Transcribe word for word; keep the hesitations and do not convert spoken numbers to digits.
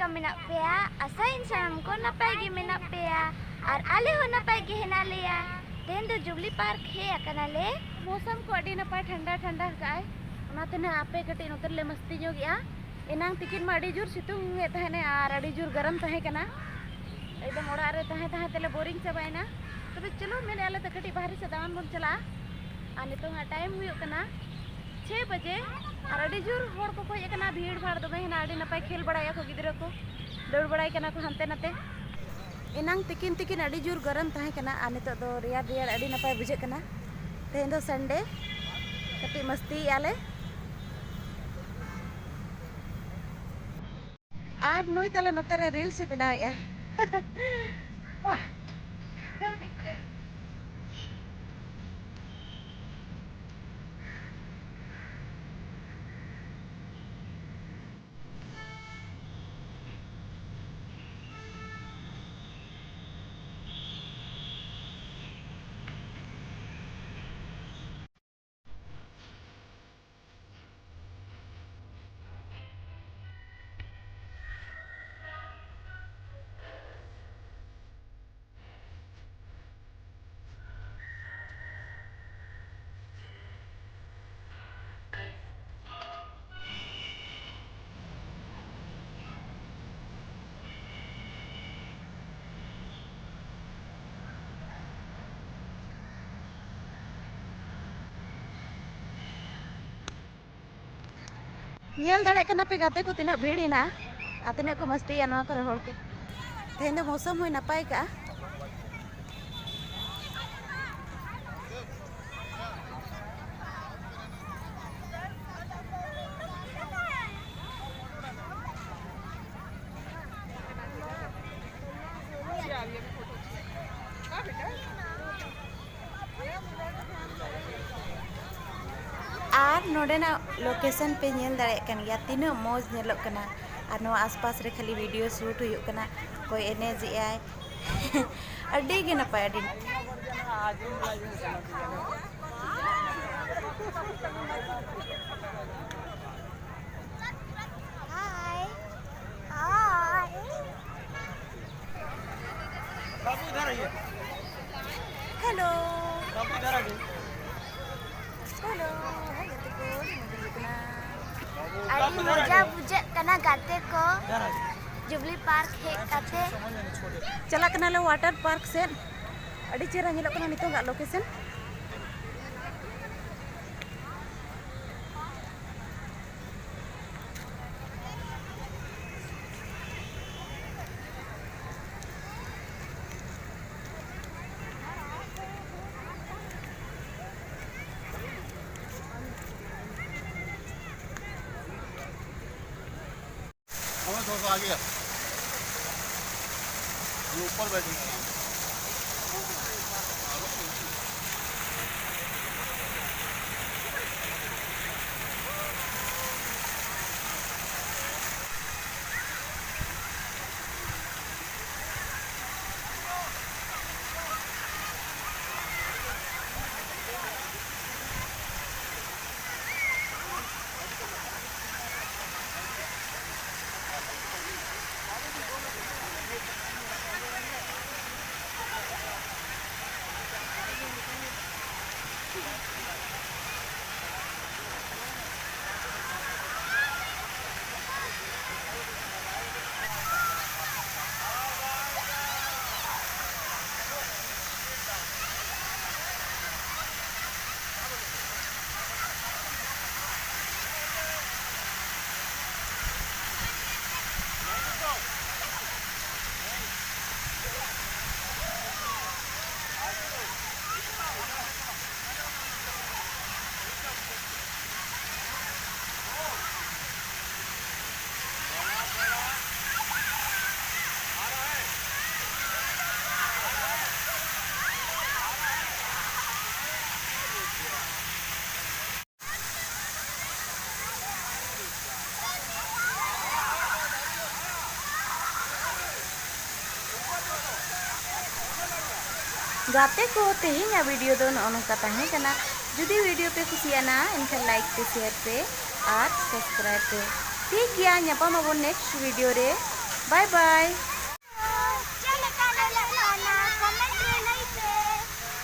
ᱪᱮᱫ ᱞᱮᱠᱟ ᱢᱮᱱᱟᱜ ᱯᱮᱭᱟ? ᱟᱥᱟᱭᱟᱹᱧ ᱥᱟᱱᱟᱢ ᱠᱚ ᱱᱟᱯᱟᱭ ᱜᱮ ᱢᱮᱱᱟᱜ ᱯᱮᱭᱟ ᱟᱨ ᱟᱞᱮ ᱦᱚᱸ ᱱᱟᱯᱟᱭ ᱜᱮ ᱦᱮᱱᱟᱜ ᱞᱮᱭᱟ᱾ ᱛᱮᱦᱮᱧ ᱫᱚ ᱡᱩᱵᱽᱞᱤ ᱯᱟᱨᱠ ᱦᱮᱡ ᱟᱠᱟᱱᱟᱞᱮ᱾ ᱢᱳᱥᱚᱢ ᱠᱚ ᱟᱹᱰᱤ ᱱᱟᱯᱟᱭ ᱴᱷᱟᱱᱰᱟ ᱴᱷᱟᱱᱰᱟ ᱟᱠᱟᱫᱼᱟᱭ, ᱚᱱᱟᱛᱮ ᱱᱟᱜ ᱟᱯᱮ ᱠᱟᱹᱴᱤᱡ ᱱᱚᱛᱮ ᱨᱮᱞᱮ ᱢᱟᱹᱥᱛᱤ ᱧᱚᱜᱮᱜᱼᱟ᱾ ᱮᱱᱟᱝ ᱛᱤᱠᱤᱱ ᱢᱟ ᱟᱹᱰᱤ ᱡᱳᱨ ᱥᱤᱛᱩᱝ ᱮᱫ ᱛᱟᱦᱮᱱᱮ ᱟᱨ ᱟᱹᱰᱤ ᱡᱳᱨ ᱜᱚᱨᱚᱢ ᱛᱟᱦᱮᱸ ᱠᱟᱱᱟ᱾ ᱮᱠᱫᱚᱢ ᱚᱲᱟᱜ ᱨᱮ ᱛᱟᱦᱮᱸ ᱛᱟᱦᱮᱸ ᱛᱮᱞᱮ ᱵᱳᱨᱤᱝ ᱪᱟᱵᱟᱭᱮᱱᱟ᱾ ᱛᱚᱵᱮ ᱪᱚᱞᱚ, ᱢᱮᱱᱮᱫᱼᱟ ᱞᱮ ᱛᱚ ᱠᱟᱹᱴᱤᱡ ᱵᱟᱦᱨᱮ ᱥᱮᱫ ᱫᱟᱬᱟᱱ ᱵᱚᱱ ᱪᱟᱞᱟᱜᱼᱟ᱾ ᱟᱨ ᱱᱤᱛᱚᱝ ᱦᱟᱸᱜ ᱴᱟᱭᱤᱢ ᱦᱩᱭᱩᱜ ᱠᱟᱱᱟ ᱪᱷᱮᱭ ᱵᱟᱡᱮ ᱟᱨ ᱟᱹᱰᱤ ᱡᱳᱨ ᱦᱚᱲ ᱠᱚᱠᱚ ᱦᱮᱡ ᱟᱠᱟᱱᱟ, ᱵᱷᱤᱲ ᱵᱷᱟᱲ ᱫᱚᱢᱮ ᱦᱮᱱᱟᱜᱼᱟ, ᱟᱹᱰᱤ ᱱᱟᱯᱟᱭ ᱠᱷᱮᱞ ᱵᱟᱲᱟᱭᱮᱫᱼᱟ ᱠᱚ ᱜᱤᱫᱽᱨᱟᱹ ᱠᱚ, ᱫᱟᱹᱲ ᱵᱟᱲᱟᱭ ᱠᱟᱱᱟ ᱠᱚ ᱦᱟᱱᱛᱮ ᱱᱟᱛᱮ᱾ ᱮᱱᱟᱝ ᱛᱤᱠᱤᱱ ᱛᱤᱠᱤᱱ ᱟᱹᱰᱤ ᱡᱳᱨ ᱜᱚᱨᱚᱢ ᱛᱟᱦᱮᱸ ᱠᱟᱱᱟ ᱟᱨ ᱱᱤᱛᱚᱜ ᱫᱚ ᱨᱮᱭᱟᱲ ᱨᱮᱭᱟᱲ ᱟᱹᱰᱤ ᱱᱟᱯᱟᱭ ᱵᱩᱡᱷᱟᱹᱜ ᱠᱟᱱᱟ᱾ ᱛᱮᱦᱮᱧ ᱫᱚ ᱥᱟᱱᱰᱮ, ᱠᱟᱹᱴᱤᱡ ᱢᱟᱹᱥᱛᱤᱭᱮᱫᱼᱟ ᱞᱮ᱾ ᱟᱨ ᱱᱩᱭ ᱛᱟᱞᱮ ᱱᱚᱛᱮ ᱨᱮ ᱨᱤᱞᱥ ᱮ ᱵᱮᱱᱟᱣᱮᱫᱼᱟ᱾ ᱵᱟᱦ᱾ ᱧᱮᱞ ᱫᱟᱲᱮᱭᱟᱜ ᱠᱟᱱᱟ ᱯᱮ ᱜᱟᱛᱮ ᱠᱚ, ᱛᱤᱱᱟᱹᱜ ᱵᱷᱤᱲ ᱦᱮᱱᱟᱜᱼᱟ ᱟᱨ ᱛᱤᱱᱟᱹᱜ ᱠᱚ ᱢᱟᱥᱛᱤᱭᱟ ᱱᱚᱣᱟ ᱠᱚᱨᱮ ᱦᱚᱲ ᱠᱚ᱾ ᱛᱮᱦᱮᱧ ᱫᱚ ᱢᱳᱥᱚᱢ ᱦᱚᱸᱭ ᱱᱟᱯᱟᱭ ᱠᱟᱜᱼᱟ᱾ ᱟᱨ ᱱᱚᱰᱮᱱᱟᱜ ᱞᱳᱠᱮᱥᱚᱱ ᱯᱮ ᱧᱮᱞ ᱫᱟᱲᱮᱭᱟᱜ ᱠᱟᱱ ᱜᱮᱭᱟ, ᱛᱤᱱᱟᱹᱜ ᱢᱚᱡᱽ ᱧᱮᱞᱚᱜ ᱠᱟᱱᱟ᱾ ᱟᱨ ᱱᱚᱣᱟ ᱟᱥᱯᱟᱥ ᱨᱮ ᱠᱷᱟᱹᱞᱤ ᱵᱷᱤᱰᱤᱭᱳ ᱥᱩᱴ ᱦᱩᱭᱩᱜ ᱠᱟᱱᱟ, ᱚᱠᱚᱭ ᱮᱱᱮᱡᱮᱜᱼᱟᱭ᱾ ᱟᱹᱰᱤ ᱜᱮ ᱱᱟᱯᱟᱭ, ᱟᱹᱰᱤ ᱱᱟᱯᱟᱭ᱾ Hi. Hi. ᱢᱚᱡᱟ ᱵᱩᱡᱷᱟᱹᱜ ᱠᱟᱱᱟ ᱜᱟᱛᱮ ᱠᱚ, ᱡᱩᱵᱽᱞᱤ ᱯᱟᱨᱠ ᱦᱮᱡ ᱠᱟᱛᱮ᱾ ᱪᱟᱞᱟᱜ ᱠᱟᱱᱟᱞᱮ ᱣᱟᱴᱟᱨ ᱯᱟᱨᱠ ᱥᱮᱫ᱾ ᱟᱹᱰᱤ ᱪᱮᱦᱨᱟ ᱧᱮᱞᱚᱜ ᱠᱟᱱᱟ ᱱᱤᱛᱚᱜᱟᱜ ᱞᱳᱠᱮᱥᱚᱱ᱾ हमें थोड़ा सा आगे आ। हम ऊपर बैठेंगे आराम से। ᱜᱟᱛᱮ ᱠᱚ, ᱛᱮᱦᱮᱧᱟᱜ video ᱫᱚ ᱱᱚᱜᱼᱚ ᱱᱚᱝᱠᱟ ᱛᱟᱦᱮᱸ ᱠᱟᱱᱟ᱾ ᱡᱩᱫᱤ video ᱯᱮ ᱠᱩᱥᱤᱭᱟᱜᱼᱟ, ᱮᱱᱠᱷᱟᱱ like ᱯᱮ, share ᱯᱮ ᱟᱨ subscribe ᱯᱮ᱾ ᱴᱷᱤᱠ ᱜᱮᱭᱟ, ᱧᱟᱯᱟᱢ ᱟᱵᱚᱱ next video ᱨᱮ᱾ Bye bye᱾